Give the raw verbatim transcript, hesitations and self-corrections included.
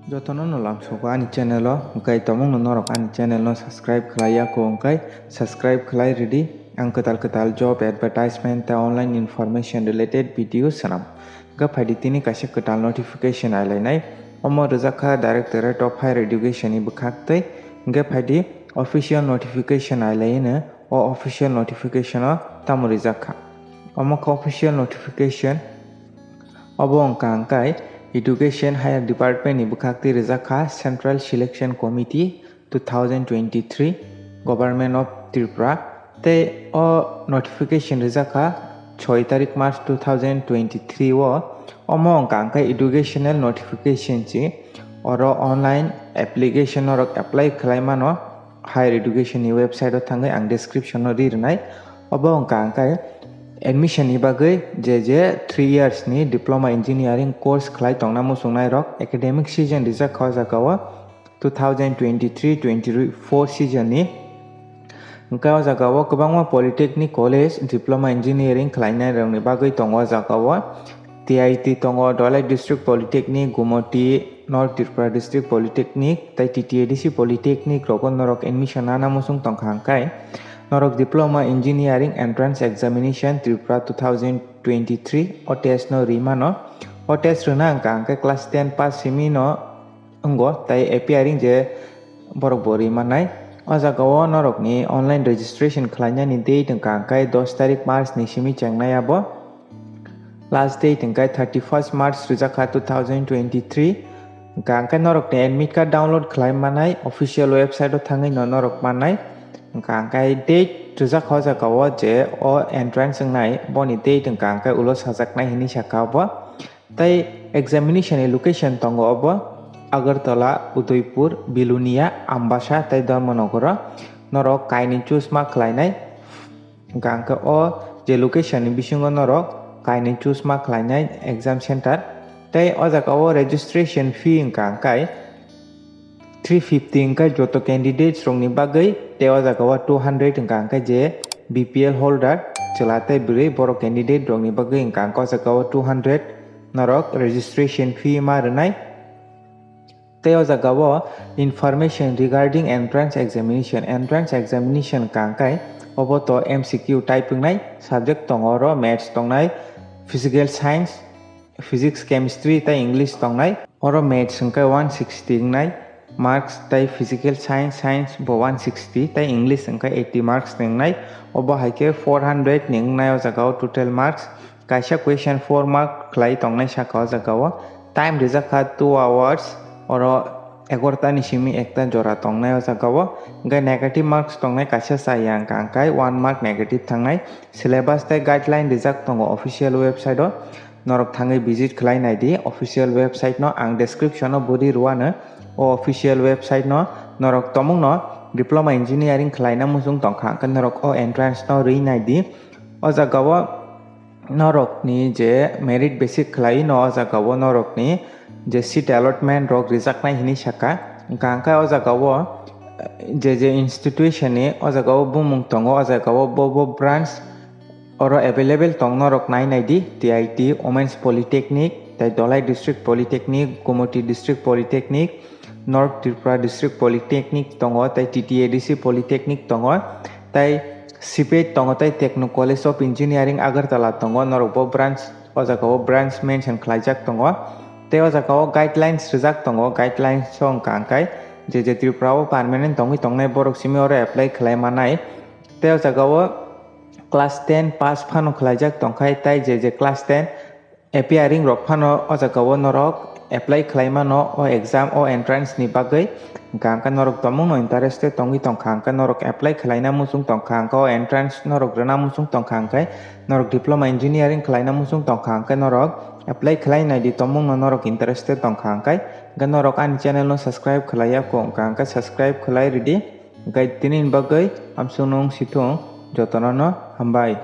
Jotono no lamsogo ani channel o, hwnkhe tomungno norok ani channel no subscribe khlai ya kho, hwnkhe subscribe khlai rwdi. Ang kwtal kwtal job advertisement tei online information related video swnam. Hwnkhe phaidi tini kaisa kwtal notification ailainai. Omo rwjak kha Directorate of Higher Education ni bwkhak tei. Hwnkhe phaidi official notification ailaino. O official notification o tamo rijak kha? Omo kha official notification. Obo wngkha hwnkhe Education Higher Department ni bwkhak twi rijak kha, Central Selection Committee two thousand twenty-three, Government of Tripura. Tei o notification rijak kha soi tarik March two thousand twenty-three o. Omo wngkha hwnkhe educational notification se. Oro online application norok apply khlai mano. Higher Education ni website o thangwi ang description o ri rwnai. Obo wngkha hwnkhe admission ni bagwi je je three years ni Diploma Engineering course khlai tongna muchungnai rok academic season rijak kha o jaga o two thousand twenty-three twenty-four season ni. Hwnkhe o jaga o kwbangma Polytechnic College Diploma Engineering khlainai rokni bagwi tongo o jaga o. T I T tongo, Dholai District Polytechnic, Gumoti, North Tripura District Polytechnic tei T T A D C Polytechnic rogo norok admission nana muchung tongkha hwnkhe norok Diploma Engineering Entrance Examination Tripura two thousand twenty-three o test no ri mano. O test rwna hwnkha hwnkhe class ten pass simi no wngo tei appearing je borok bo ri mannai. O jaga o norokni online registration khlainani date hwnkha hwnkhe dos tarik March ni simi chengnai abo. Last date hwnkhe thirty first March rwjak kha two thousand twenty-three. Hwnkha hwnkhe norokni admit card download khlai mannai official website o thangwi no norok mannai. Hwnkha hwnkhe date rwjak kha o jaga o je o entrance wngnai boni date hwnkha hwnkhe ulo sajaknai hinwi sakha obo. Tei examination ni location tongo obo Agartala, Udaipur, Bilonia, Ambasa tei Dharmanagar o. Norok kainwi choose ma khlainai. Hwnkha hwnkhe o je location ni bisingo norok kainwi choose ma khlainai exam center. Tei o jaga o registration fee hwnkha hwnkhe three fifty hwnkhe joto candidates rokni bagwi, tei o jaga o two hundred hwnkha hwnkhe je B P L holder, chwla tei bwrwi borok candidate rokni bagwi hwnkha hwnkhe o jaga o two hundred norok registration fee ma rwnai. Tei o jaga o information regarding entrance examination, entrance examination hwnkha hwnkhe obo to M C Q type wngnai, subject tongo oro maths tongnai, physical science, physics, chemistry tei English tongnai. Oro maths hwnkhe one sixty wngnai marks tei physical science, science bo one sixty tei English hwnkhe eighty marks ni wngnai. Obo hai khe four hundred ni wngnai o jaga o total marks. Kaisa question four mark khlai tongnai saka o jaga o. Time rijak kha two hours, oro egarota ni simi ekta jora tongnai o jaga o. Hwnkhe negative marks tongnai kaisa chaya hwnkha hwnkhe one mark negative thangnai. Syllabus tei guideline rijak tongo official website o. Norok thangwi visit khlai nai di official website no, ang description o bo ri rwano. O official website no norok tomung no Diploma Engineering khlaina muchung tongkha, hwnkhe norok o entrance no rwi nai di. O jaga o norok ni je merit basic khlai no, o jaga o norok ni je seat allotment rok rijaknai hinwi saka. Hwnkha hwnkhe o jaga o je je institution ni o jaga o bumung tongo, o jaga o bo bo branch oro available tong norok nai nai di, T I T, Women's Polytechnic, tei Dholai District Polytechnic, Gumoti District Polytechnic, North Tripura District Polytechnic tongo, tei T T A D C Polytechnic tongo, tei C P E T tongo, tei Techno College of Engineering Agartala tongo, norok bo branch, o jaga o branch mention khlaijak tongo, tei o jaga o guidelines rijak tongo, guidelines o wngkha hwnkhe je je Tripura o permanent tongwi tongnai borok simi oro apply khlai manai, tei o jaga o class ten pass phano khlaijak tongkhai, tei je je class ten appearing rok phano o jaga o norok apply khlai mano o exam o entrance ni bagwi. Hwnkha hwnkhe norok tomung no interested tongwi tongkha hwnkhe norok apply khlaina muchung tongkha hwnkhe o entrance norok rwna muchung tongkha hwnkhe norok diploma engineering khlaina muchung tongkha hwnkhe norok apply khlai nai di tomung no norok interested tongkha hwnkhe. Hwnkhe norok ani channel no subscribe khlai ya kho hwnkha hwnkhe subscribe khlai ridi. Hwnkhe tini ni bagwi amsung nung sithung jotono no hambai.